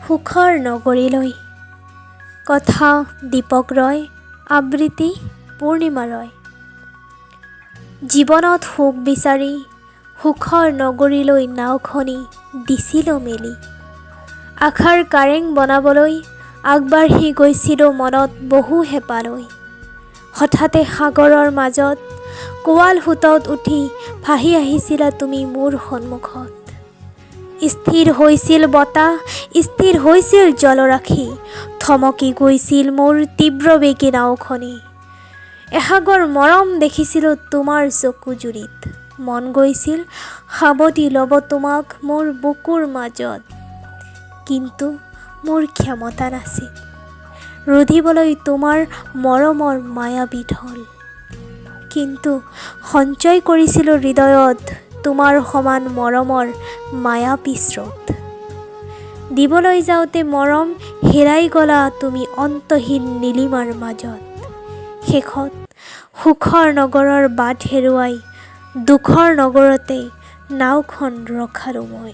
সুখৰ নগৰীলৈ। কথা দীপক ৰয়, আবৃত্তি পূৰ্ণিমা ৰয়। জীৱনত সুখ বিচাৰি সুখৰ নগৰীলৈ নাওখনি দিছিলোঁ মেলি। আশাৰ কাৰেং বনাবলৈ আগবাঢ়ি গৈছিলোঁ মনত বহু হেঁপাহ লৈ। হঠাতে সাগৰৰ মাজত কোৱাল সোঁতত উঠি ভাহি আহিছিলা তুমি মোৰ সন্মুখত। স্থিৰ হৈছিল বতাহ, স্থিৰ হৈছিল জলৰাশি, থমকি গৈছিল মোৰ তীব্ৰবেগী নাওখনি। এসাগৰ মৰম দেখিছিলোঁ তোমাৰ চকুযুৰিত। মন গৈছিল সাৱটি ল'ব তোমাক মোৰ বুকুৰ মাজত, কিন্তু মোৰ ক্ষমতা নাছিল ৰুধিবলৈ তোমাৰ মৰমৰ মায়াবী ঢল। কিন্তু সঞ্চয় কৰিছিলোঁ হৃদয়ত তোমাৰ সমান মৰমৰ মায়াবী স্ৰোত। দিবলৈ যাওঁতে মৰম হেৰাই গ'লা তুমি অন্তহীন নীলিমাৰ মাজত। শেষত সুখৰ নগৰৰ বাট হেৰুৱাই দুখৰ নগৰতে নাওখন ৰখালোঁ মই।